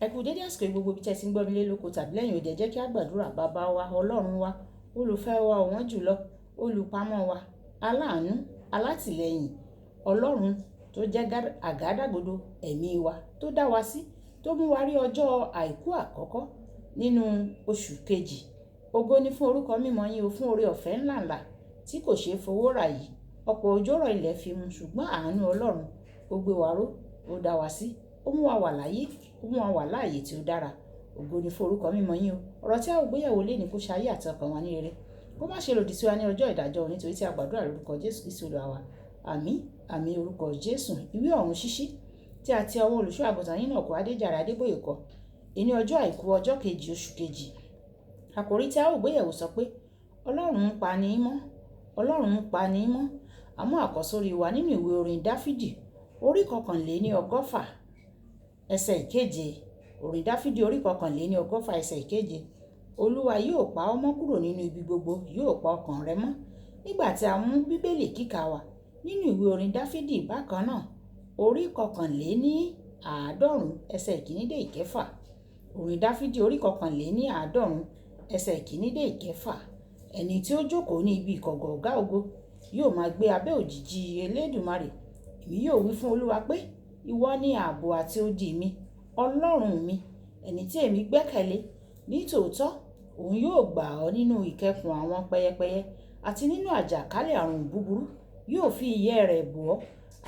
Ẹ kú dédé àsìkò yìí gbogbo ibi tí ẹ ti ń gbọ́ mi lé lóko tàbí lẹ́yìn odi. Ẹ jẹ́ kí a gbàdúrà. Bàbá wa, Ọlọ́run wa, olùfẹ́ wa ọ̀wọ́n jùlọ, olùpamọ́ wa, aláàánú, alátìlẹ́yìn, Ọlọ́run tó jẹ́ àgádágodo ẹ̀mí wa, tó dá wa sí, tó mú wa rí ọjọ́ àìkú àkọ́kọ́ nínú oṣù kejì. Ògo ni fún orúkọ mímọ́ yín o, fún oore ọ̀fẹ́ ńláǹlà tí kò ṣeé fowó rà yìí. Ọ̀pọ̀ òjò rọ̀ ilẹ̀ fi mu, ṣùgbọ́n àánú Ọlọ́run ó gbé wa ró, ó dá wa sí, ó mú wa wà láyé, ó mú wa wà láàyè tí ó dára. Ògo ni fún orúkọ mímọ́ yín o. Ọ̀rọ̀ tí a ó gbéyẹ̀wò lénìí kó ṣe ayé àti ọkàn wa ní rere. Kó má ṣe lòdì sí wa ní ọjọ́ ìdájọ́, nítorí tí a gbàdúrà lórúkọ Jésù Kristi Olúwa wa. Àmín, àmín orúkọ Jésù. Ìwé ọ̀run ṣíṣí tí a ti ọwọ́ olùṣọ́ àgùntàn yín náà kọ, Adéjàre Adébóyè kọ. Èní ọjọ́ àìkú, ọjọ́ kejì, oṣù kejì. Àkòrí tí a ó gbéyẹ̀wò sọ pé Ọlọ́run ń pa ní mọ́. Ọlọ́run ń pa ní mọ́. Àmú àkọ́sórí wa nínú ìwé orin Dáfídì orí 161 ẹsẹ̀ ìkeje. Orin Dáfídì orí 161 ẹsẹ̀ ìkeje. Olúwa yóò pa ọ́ mọ́ kúrò nínú ibi gbogbo, yóò pa ọkàn rẹ mọ́. Nígbà tí a mú Bíbélì kíkà wa nínú ìwé orin Dáfídì bákan náà, orí 191 ẹsẹ̀ ìkíní dé ìkẹfà. Orin Dáfídì orí 191 ẹsẹ̀ ìkíní dé ìkẹfà. Ẹni tí ó jókòó ní ibi ìkọ̀kọ̀ Ọ̀gá ògo yóò máa gbé abẹ́ òjìji Elédùmarè. Èmi yóò wí fún Olúwa pé, ìwọ ni ààbò àti odi mi, Ọlọ́run mi, ẹni tí èmi gbẹ́kẹ̀lé. Ní tòótọ́, òun yóò gbà ọ́ nínú ìkẹkùn àwọn pẹyẹpẹyẹ àti nínú àjàkálẹ̀ àrùn búburú. Yóò fi ìyẹ́ rẹ̀ bò ọ́,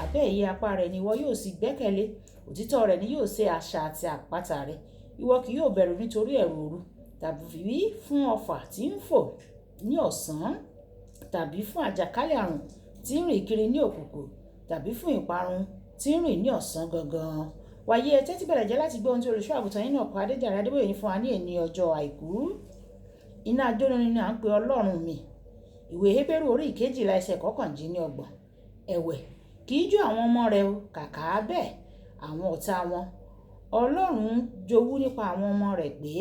abẹ́ ìyẹ́ apá rẹ̀ ni ìwọ yóò sì gbẹ́kẹ̀lé. Òtítọ́ rẹ̀ ni yóò ṣe asà àti àpáta rẹ. Ìwọ kì yóò bẹ̀rù nítorí ẹ̀rù òru, tàbí fún ọfà tí ń fò ní ọ̀sán, tàbí fún àjàkálẹ̀ àrùn tí ń rìn kiri ní òkùnkùn, tàbí fún ìparun tí ń rìn ní ọ̀sán gangan. Wàyí, ẹ tẹ́tí bẹ̀rẹ̀ jẹ́ láti gbọ́ ohun tí olùṣọ́ àgùntàn yín náà kọ, Adéjàre Adébóyè ní fún wa ní èní ọjọ́ àìkú. Iná ajónirun ni à ń pe Ọlọ́run mi. Ìwé Hébérù orí 12 ẹsẹ̀ 29. Ẹ̀wẹ̀ kì í jó àwọn ọmọ rẹ̀ o, kàkà bẹ́ẹ̀ àwọn ọ̀tá wọn. Ọlọ́run jowú nípa àwọn ọmọ rẹ̀ pé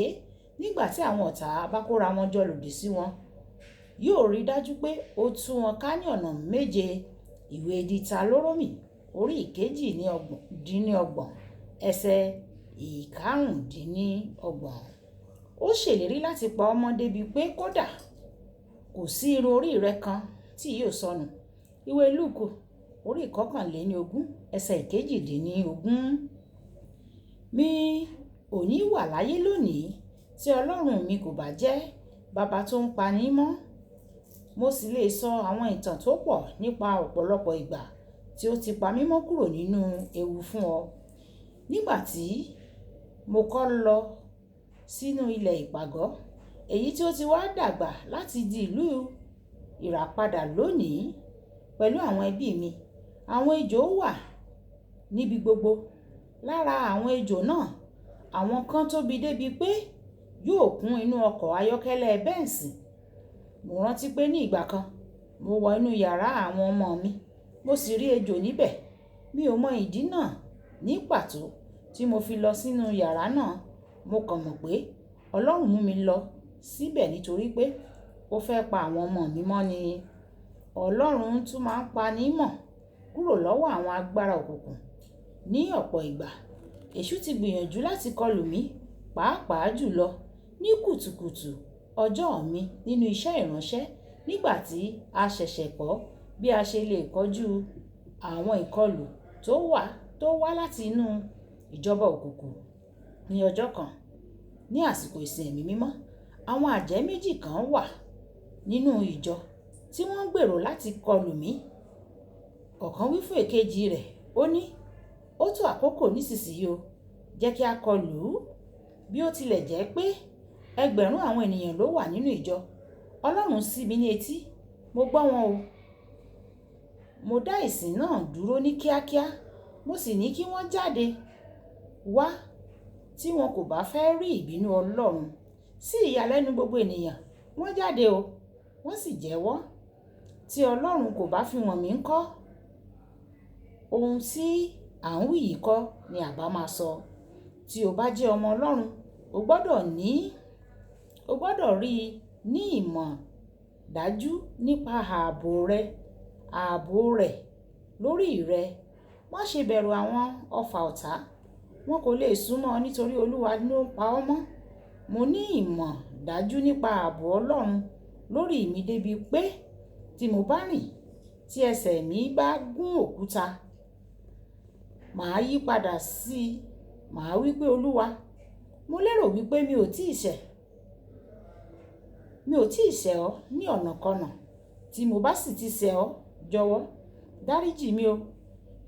nígbà tí àwọn ọ̀tá bá kóra wọn jọ lòdì sí wọn, yóò rí dájú pé ó tú wọn ká ní ọ̀nà méje. Ìwé Dítarónómì orí 28 ẹsẹ̀ 25. Ó ṣèlérí láti pa ọ́ mọ́ débi pé kódà kò sí irun orí rẹ kan tí yóò sọnù. Ìwé Lúùkù orí 21 ẹsẹ̀ 18. Mi ò ní wà láyé lónìí tí Ọlọ́run mi kò bá jẹ́ bàbá tó ń pa ní mọ́. Mo sì lè sọ àwọn ìtàn tó pọ̀ nípa ọ̀pọ̀lọpọ̀ ìgbà tí ó ti pa mí mọ́ kúrò nínú ewu fún ọ. Nígbà tí mo kọ́ lọ sínú ilẹ̀ ìpàgọ́, èyí tí ó ti wá dàgbà láti di ìlú ìràpadà lónìí pẹ̀lú àwọn ẹbí mi, àwọn ejò wà níbi gbogbo. Lára àwọn ejò náà, àwọn kan tóbi débi pé yóò kún inú ọkọ̀ ayọ́kẹ́lẹ́ Bẹ́ǹsì. Mo rántí pé ní ìgbà kan, mo wọ inú yàrá àwọn ọmọ mi, mo sì rí ejò níbẹ̀. Mi ò mọ ìdí náà ní pàtó tí mo fi lọ sínú yàrá náà. Mo kàn mọ̀ pé Ọlọ́run mú mi lọ síbẹ̀ nítorí pé ó fẹ́ pa àwọn ọmọ mi mọ́ ni. Ọlọ́run tún máa ń pa ní mọ́ kúrò lọ́wọ́ àwọn agbára òkùnkùn. Ní ọ̀pọ̀ ìgbà, èṣù ti gbìyànjú láti kọlù mí, pàápàá jùlọ ní kùtùkùtù ọjọ́ mi nínú iṣẹ́ ìránṣẹ́ nígbà tí a ṣẹ̀ṣẹ̀ kọ́ bí a ṣe lè kojú àwọn ìkọlù tó wá láti inú ìjọba òkùnkùn. Ní ọjọ́ kan, ní àsìkò ìsìn ẹ̀mí mímọ́, àwọn àjẹ́ méjì kan wà nínú ìjọ tí wọ́n ń gbèrò láti kọlù mí. Ọ̀kan wí fún èkejì rẹ̀, ó ní, "Ó tó àkókò nísinsìnyí o, jẹ́ kí a kọlù ú." Bí ó tilẹ̀ jẹ́ pé ẹgbẹ̀rún àwọn ènìyàn ló wà nínú ìjọ, Ọlọ́run ṣí mi ní etí, mo gbọ́ wọn o. Mo dá ìsìn náà dúró ní kíákíá, mo sì ní kí wọ́n jáde wá tí wọn kò bá fẹ́ rí ìbínú Ọlọ́run. Sí ìyàlẹ́nu gbogbo ènìyàn, wọ́n jáde o, wọ́n sì jẹ́wọ́. Tí Ọlọ́run kò bá fi wọ̀n mí ńkọ́, ohun tí à ń wí yìí kọ́ ni àbá máa sọ. Tí o bá jẹ́ ọmọ Ọlọ́run, o gbọdọ̀ rí ní ìmọ̀ dájú nípa ààbò rẹ̀ lórí rẹ. Má ṣe bẹ̀rù àwọn ọfà ọ̀tá. Wọn kò lè súnmọ́ ọ nítorí Olúwa ló ń pa ọ́ mọ́. Mo ní ìmọ̀ dájú nípa ààbò Ọlọ́run lórí mi débi pé tí mo bá rìn, tí ẹsẹ̀ mi bá gún òkúta, màá yí padà sí i, màá wí pé, Olúwa, mo lérò wípé mi ò tíì ṣẹ̀. Mi ò tíì ṣẹ̀ ọ́ ní ọ̀nàkọnà. Tí mo bá sì ti ṣẹ̀ ọ́, jọ̀wọ́ dáríjì mí o.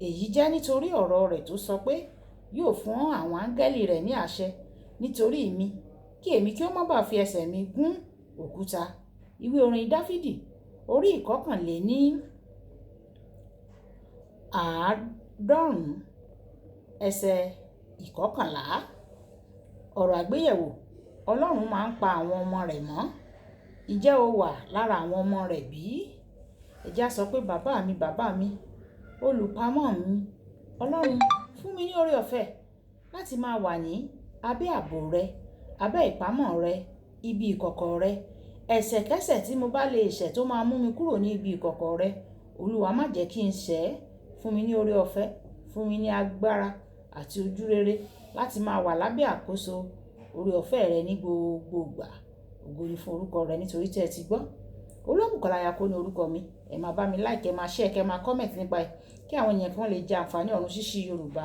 Èyí jẹ́ nítorí ọ̀rọ̀ rẹ̀ tó sọ pé yóò fún àwọn áńgẹ́lì rẹ̀ ní àṣẹ nítorí mi, kí èmi kí ó má bá fi ẹsẹ̀ mi gún òkúta. Ìwé orin Dafidi orí 91 ẹsẹ̀ 11. Ọ̀rọ̀ àgbéyẹ̀wò. Ọlọ́run máa ń pa àwọn ọmọ rẹ̀ mọ́. Ǹjẹ́ o wà lára àwọn ọmọ rẹ̀ bí? Ẹ jẹ́ á sọ pé bàbá mi, bàbá mi, olùpamọ́ mi, Ọlọ́run fún mi ní oore ọ̀fẹ́ láti máa wà ní abẹ́ ààbò rẹ, abẹ́ ìpamọ́ rẹ, ibi ìkọ̀kọ̀ rẹ. Ẹ̀ṣẹ̀kẹ́ṣẹ̀ tí mo bá lè ṣẹ̀ tó máa mú mi kúrò ní ibi ìkọ̀kọ̀ rẹ, Olúwa má jẹ́ kí n ṣẹ̀. Fún mi ní oore ọ̀fẹ́, fún mi ní agbára àti ojúrere láti máa wà lábẹ́ àkóso oore ọ̀fẹ́ rẹ ní gbogbo ìgbà. Ògo ni fún orúkọ rẹ nítorí tí ẹ ti gbọ́. Olúbùkọ́lá Ayako ní orúkọ mi. Ẹ máa bá mi like, ẹ máa share, kẹ máa comment nípa ẹ̀ kí àwọn èèyàn kan lè jẹ àǹfààní ọ̀run ṣíṣí Yorùbá.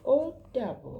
Ó dàbọ̀.